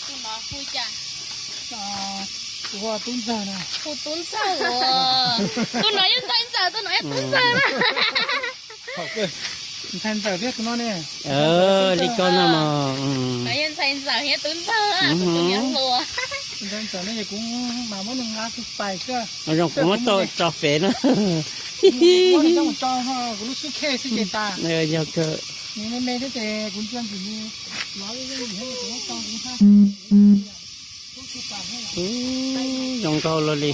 Tus no hu cas? Hu Tub Ntxawg na. Hu Tub Ntxawg os. Tus no yog ntxhais ntxawm, tus no yog tub ntxawg na. Ntxhais ntxawm thiab tus no ne. Li koj no mas. No yog ntxhais ntxawm thiab tub ntxawg, tus tub niam hluas. Ntxhais ntxawm no es kuv mas muab nws nqa xwb pais xwb. Zoo kuv muab tso fev na. Kuv lub xwb khej xwb ces tas. Yog kawg. Nws me me thiab ces kuv ntsia ntxim nws lov ib leej nws kuv muab tso kuv hab. Zoo nkauj luaj li.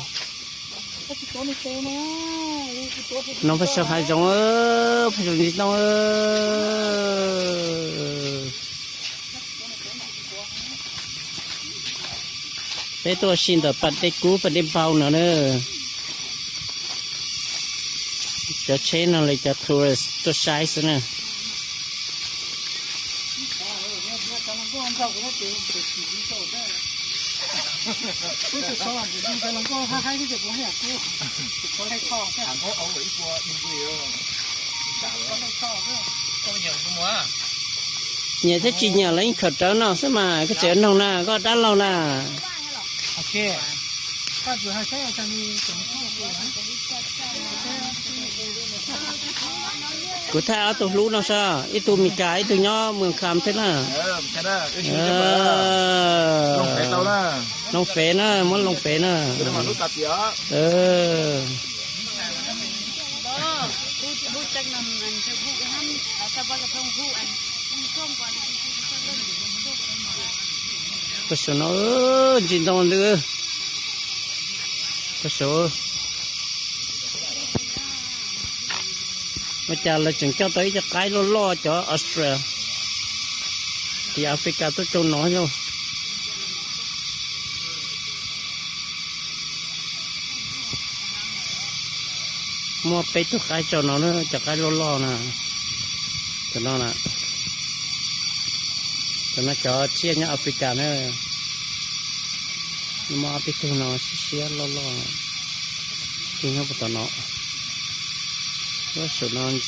No peb sawv hav zoov, peb sawv ntsis ntoo. Peb tuaj ua si ntawm pas dej kub pas dej npau no na. Cov tsheb no li cov tourist tuaj saib xwb na. Nyiam thiab tsis nyiam los yeej khaws rawv no xwb mas, koj tseem noog na, koj dab laug na. Kuv thaij ob tug hlub no saib, ib tug Mes Kas ib tug nyob Moos Kham thiab na. Loo fev na, muab loo fev na. Peb saum no ntsis ntoo ntws. Peb saum. Ua cas lawv tseem coj tau ib co qaib loj loj cov Australia, tim Africa tuaj tsaug no yog. Muaj peb tug qaib tsaug no na, cov qaib loj loj na. Cov no na, cov no cov tsiaj nyob Africa na. Muaj ob peb tug no siab siab loj loj, tig nyob puag tom no. Saum no